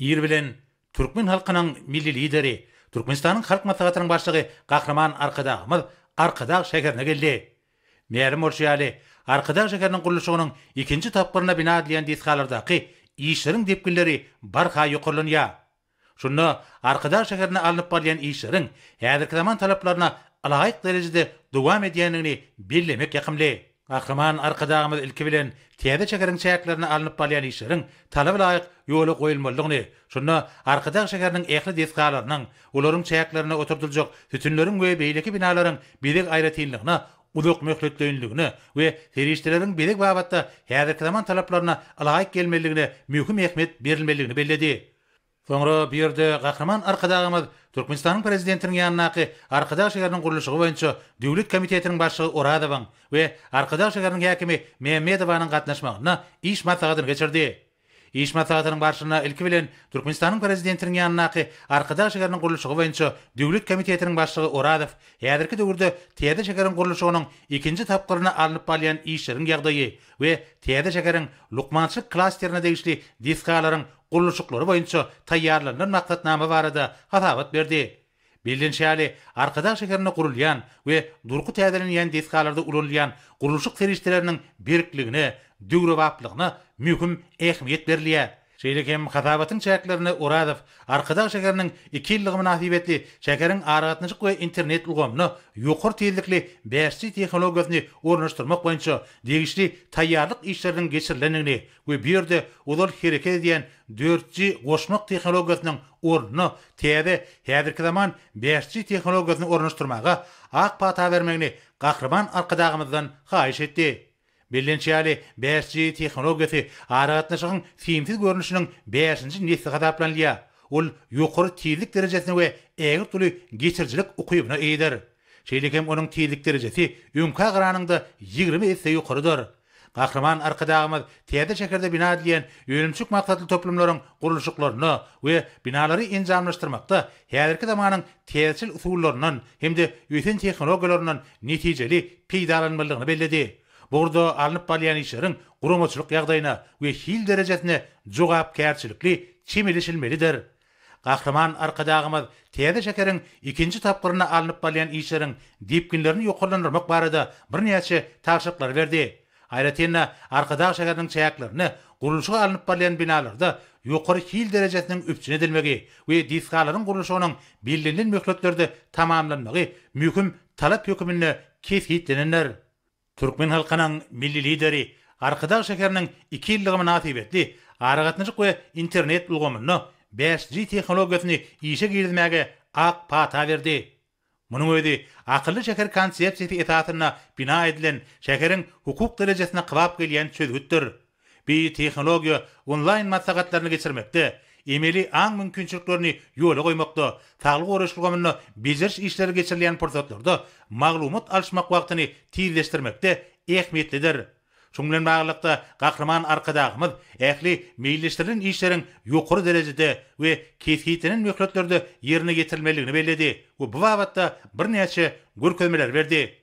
Ir bilen türkmen halkynyň Milli Lideri, Türkmenistanyň Halk Maslahatynyň Başlygy Gahryman Arkadagymyz Arkadag şäherine geldi. Mälim bolşy ýaly, Arkadag şäheriniň gurluşygynyň ikinji tapgyrynda bina edilýän desgalardaky işleriň depginleri barha ýokarlanýar. Şunda Arkadag şäherinde alnyp barylýan işleriň häzirki zaman talaplaryna ylaýyk derejede dowam edýändigini bellemek ýakymly. Gahryman Arkadagymyz ilki bilen täze şäheriň çäklerinde alnyp barylýan işleriň talaba laýyk ýola goýulmalydygyny, şunda Arkadag şäheriniň ähli desgalarynyň, olaryň çäklerinde oturdyljak sütünleriň we beýleki binalaryň bezeg aýratynlygyna uzakmöhletleýinligine we serişdeleriň bezeg babatda häzirki zaman talaplaryna ylaýyk gelmelidigine möhüm ähmiýet berilmelidigini belledi. Soňra bu ýerde Gahryman Arkadagymyz Türkmenistanyň Prezidentiniň ýanyndaky Arkadag şäheriniň gurluşygy boýunça döwlet komitetiniň başlygy Orazowyň we Arkadag şäheriniň häkimi Mämmedowanyň gatnaşmagynda iş maslahatyny geçirdi. Iş maslahatynyň barşynda ilki bilen Türkmenistanyň Prezidentiniň ýanyndaky Arkadag şäheriniň gurluşygy boýunça döwlet komitetiniň başlygy Orazow häzirki döwürde täze şäheriň gurluşygynyň ikinji tapgyrynda alnyp barylýan işleriň ýagdaýy we täze şäheriň lukmançylyk klasterine degişli desgalaryň gurluşyklary boýunça taýýarlanylan maksatnama barada hasabat berdi. Bellenişi ýaly, Arkadag şäherinde gurulýan we durky täzelenýän desgalarda ulanylýan gurluşyk serişdeleriniň berkligine, döwrebaplygyna möhüm ähmiýet berilýär. Şeýle hem hasabatyň çäklerinde Orazow Arkadag şäheriniň iki ýyllygy mynasybetli şäheriň aragatnaşyk we internet ulgamyna ýokary tizlikli bäş G tehnologiýasyny ornaşdyrmak boýunça degişli taýýarlyk işleriniň geçirilendigini we bu ýerde ozal hereket edýän dört G goşmak tehnologiýasynyň ornuna täze häzirki zaman bäş G tehnologiýasyny ornaşdyrmaga ak pata bermegini Gahryman Arkadagymyzdan haýyş etdi. Bellenişi ýaly, bäş G tehnologiýasy aragatnaşygyň simsiz görnüşiniň bäşinji nesli hasaplanylýar. Ol ýokary tizlik derejesine we ägirt uly geçirijilik ukybyna eýedir. Şeýle hem onuň tizlik derejesi öňkä garanyňda 20 esse ýokarydyr. Gahryman Arkadagymyz täze şäherde bina edilýän önümçilik maksatly toplumlaryň gurluşyklarynda we binalary enjamlaşdyrmakda häzirki zamanyň täzeçil usullaryndan hem-de ösen tehnologiýalaryndan netijeli peýdalanmalydygyny belledi. Bu ugurda alnyp barylýan işleriň guramaçylyk ýagdaýyna we hil derejesine jogapkärçilikli çemeleşilmelidir. Gahryman Arkadagymyz täze şäheriň ikinji tapgyrynda alnyp barylýan işleriň depginlerini ýokarlandyrmak barada birnäçe tabşyryklary berdi. Aýratyn-da, Arkadag şäheriniň çäklerinde gurluşygy alnyp barylýan binalarda ýokary hil derejesiniň üpjün edilmegi we desgalaryň gurluşygynyň bellenilen möhletlerde tamamlanmagy möhüm talap höküminde kesgitlenendir. Türkmen halkynyň Milli Lideri Arkadag şäheriniň iki ýyllygy mynasybetli aragatnaşyk we internet ulgamynda bäş G tehnologiýasyny işe girizmäge ak pata berdi. Munuň özi akylly şäher konsepsiýasy esasynda bina edilen şäheriň hukuk derejesine kybap gelýän çözgütdir. Bu tehnologiýa onlaýn maslahatlaryny geçirmekde, emeli aň mümkinçiliklerini ýola goýmakda, saglygy goraýyş ulgamynda bejeriş işleri geçirilýän pursatlarda maglumat alyşmak wagtyny tizleşdirmekde ähmiýetlidir. Şunuň bilen baglylykda, Gahryman Arkadagymyz ähli meýilleşdirilen işleriň ýokary derejede we kesgitlenen möhletlerde ýerine ýetirilmelidigini belledi we bu babatda birnäçe görkezmeleri berdi.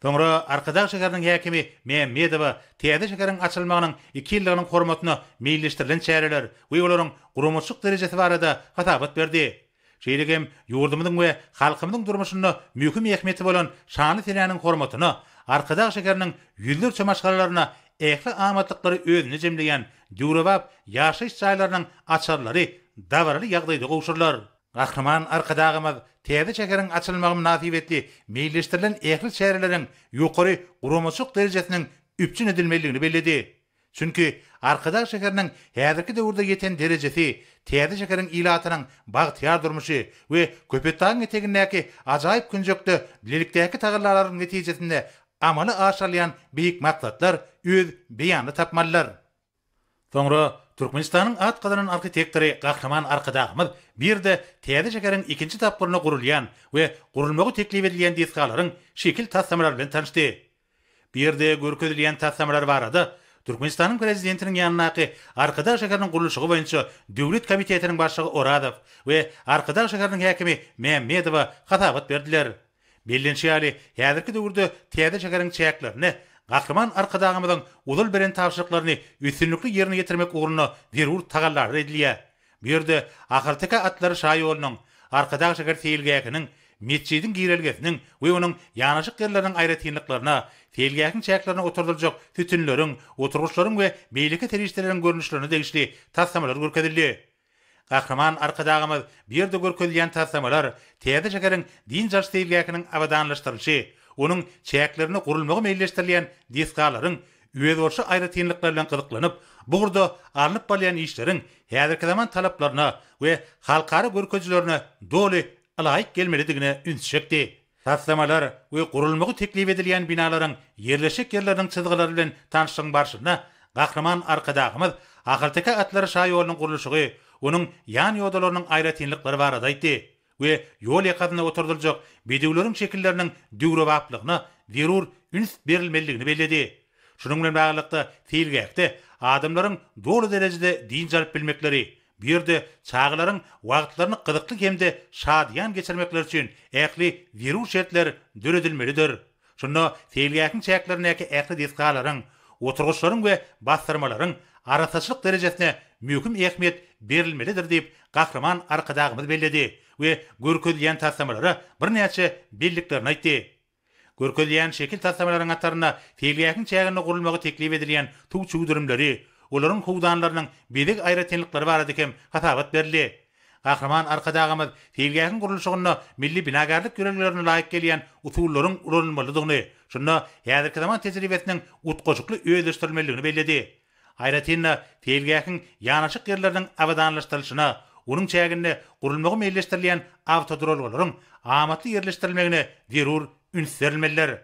Soňra Arkadag şäheriniň häkimi Mämmedowa täze şäheriň açylmagynyň iki ýyllygynyň hormatyna meýilleşdirilen çäreler we olaryň guramaçylyk derejesi barada hasabat berdi. Şeýle hem ýurdumyzyň we halkymyzyň durmuşynda möhüm ähmiýeti bolan şanly senäniň hormatyna Arkadag şäheriniň ýüzlerçe maşgalalaryna ähli amatlyklary özünde jemleýän döwrebap ýaşaýyş jaýlarynyň açarlary dabaraly ýagdaýda gowşurylar. Gahryman Arkadagymyz täze şäheriň açylmagy mynasybetli meýilleşdirilen ähli çäreleriň ýokary guramaçylyk derejesiniň üpjün edilmelidigini belledi. Çünki Arkadag şäheriniň häzirki döwürde ýeten derejesi, täze şäheriň ilatynyň bagtyýar durmuşy we Köpetdagyň etegindäki ajaýyp künjekde bilelikdäki tagallalaryň netijesinde amala aşyrylýan beýik maksatlar öz beýanyny tapmalydyr. Soňra Türkmenistanyň at gazanan arhitektory Gahryman Arkadagymyz bu ýerde täze şäheriň ikinji tapgyrynda gurulýan we gurulmagy teklip edilýän desgalaryň şekil taslamalary bilen tanyşdy. Bu ýerde görkezilýän taslamalar barada Türkmenistanyň Prezidentiniň ýanyndaky Arkadag şäheriniň gurluşygy boýunça döwlet komitetiniň başlygy Orazow we Arkadag şäheriniň häkimi Mämmedowa hasabat berdiler. Bellenişi ýaly, häzirki döwürde täze şäheriň çäklerinde Gahryman Arkadagymyzyň ozal beren tabşyryklaryny üstünlikli ýerine ýetirmek ugrunda zerur tagallalar edilýär. Bu ýerde Ahalteke atlary şaýolunyň, Arkadag şäher seýilgähiniň, metjidiň girelgesiniň we onuň ýanaşyk ýerleriniň aýratynlyklaryna, seýilgähiň çäklerine oturdyljak sütünleriň, oturgyçlaryň we beýleki serişdeleriň görnüşlerine degişli taslamalar görkezildi. Gahryman Arkadagymyz bu ýerde görkezilýän taslamalar täze şäheriň dynç alyş seýilgähiniň abadanlaşdyrylyşy, onuň çäklerinde gurulmagy meýilleşdirilýän desgalaryň özboluşly aýratynlyklary bilen gyzyklanyp, bu ugurda alnyp barylýan işleriň häzirki zaman talaplaryna we halkara görkezijilerine doly ylaýyk gelmelidigine ünsi çekdi. Taslamalar we gurulmagy teklip edilýän binalaryň ýerleşjek ýerleriniň çyzgylary bilen tanyşlygyň barşynda Gahryman Arkadagymyz Ahalteke atlary şaýolunyň gurluşygy, onuň ýan ýodalarynyň aýratynlyklary barada aýtdy we ýol ýakasynda oturdyljak bedewleriň şekilleriniň döwrebaplygyna zerur üns berilmelidigini belledi. Şunuň bilen baglylykda, seýilgähde adamlaryň doly derejede dynç alyp bilmekleri, Bu ýerde çagalaryň wagtlaryny gyzykly hem-de şadyýan geçirmekleri üçin ähli zerur şertler döredilmelidir. Şunda seýilgähiň çäklerindäki ähli desgalaryň, oturgyçlaryň we bassyrmalaryň arassaçylyk derejesine möhüm ähmiýet berilmelidir diýip, Gahryman Arkadagymyz belledi we görkezilýän taslamalara birnäçe belliklerini aýtdy. Görkezilýän şekil taslamalaryň hatarynda seýilgähiň çäginde gurulmagy teklip edilýän suw çüwdürimleri, olaryň howdanlarynyň bezeg aýratynlyklary barada hem hasabat berildi. Gahryman Arkadagymyz seýilgähiň gurluşygynda milli binagärlik ýörelgelerine laýyk gelýän usullaryň ulanylmalydygyny, şunda häzirki zaman tejribesiniň utgaşykly özleşdirilmelidigini belledi. Aýratyn-da, seýilgähiň ýanaşyk ýerleriniň abadanlaşdyrylyşyna, onuň çäginde gurulmagy meýilleşdirilýän awtoduralgalaryň amatly ýerleşdirilmegine zerur üns berilmelidir.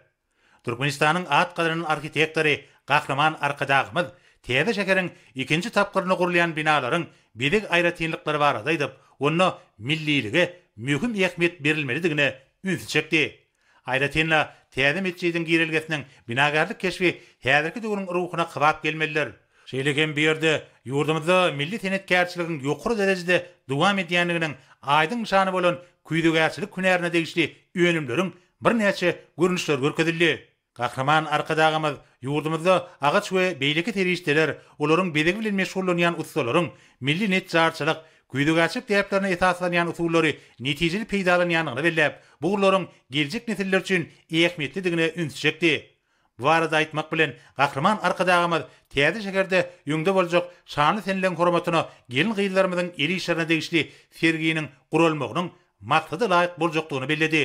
Türkmenistanyň at gazanan arhitektory Gahryman Arkadagymyz täze şäheriň ikinji tapgyrynda gurulýan binalaryň bezeg aýratynlyklary barada aýdyp, onda millilige möhüm ähmiýet berilmelidigine ünsi çekdi. Aýratyn-da, täze metjidiň girelgesiniň binagärlik keşbi häzirki döwrüň ruhuna kybap gelmelidir. Şeýle hem bu ýerde ýurdumyzda milli senetkärçiligiň ýokary derejede dowam edýändiginiň aýdyň nyşany bolan küýzegärçilik hünärine degişli önümleriň birnäçe görnüşleri görkezildi. Gahryman Arkadagymyz ýurdumyzda agaç we beýleki serişdeler, olaryň bezegi bilen meşgullanýan ussalaryň milli neçjarçylyk, küýzegärçilik däplerine esaslanýan usullary netijeli peýdalanýandygyny belläp, bu ugurlaryň geljek nesiller üçin ähmiýetlidigine ünsi çekdi. Bu barada aýtmak bilen, Gahryman Arkadagymyz täze şäherde öňde boljak şanly seneleriň hormatyna gelin-gyzlarymyzyň el işlerine degişli serginiň guralmagynyň maksada laýyk boljakdygyny belledi.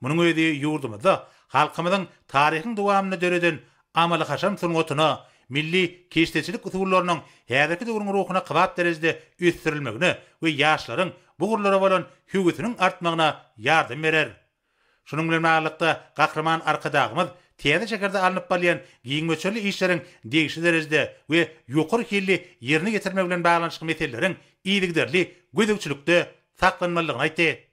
Munuň özi ýurdumyzda halkymyzyň taryhyň dowamynda döreden amaly-haşam sungatyna, milli keşdeçilik usullarynyň häzirki döwrüň ruhuna kybap derejede ösdürilmegine we ýaşlaryň bu ugurlara bolan höwesiniň artmagyna ýardam berer. Şunuň bilen baglylykda, Gahryman Arkadagymyz täze şäherde alnyp barylýan giň möçberli işleriň degişli derejede we ýokary hilli ýerine ýetirmek bilen baglanyşykly meseleleriň yzygiderli gözegçilikde saklanmalydygyny aýtdy.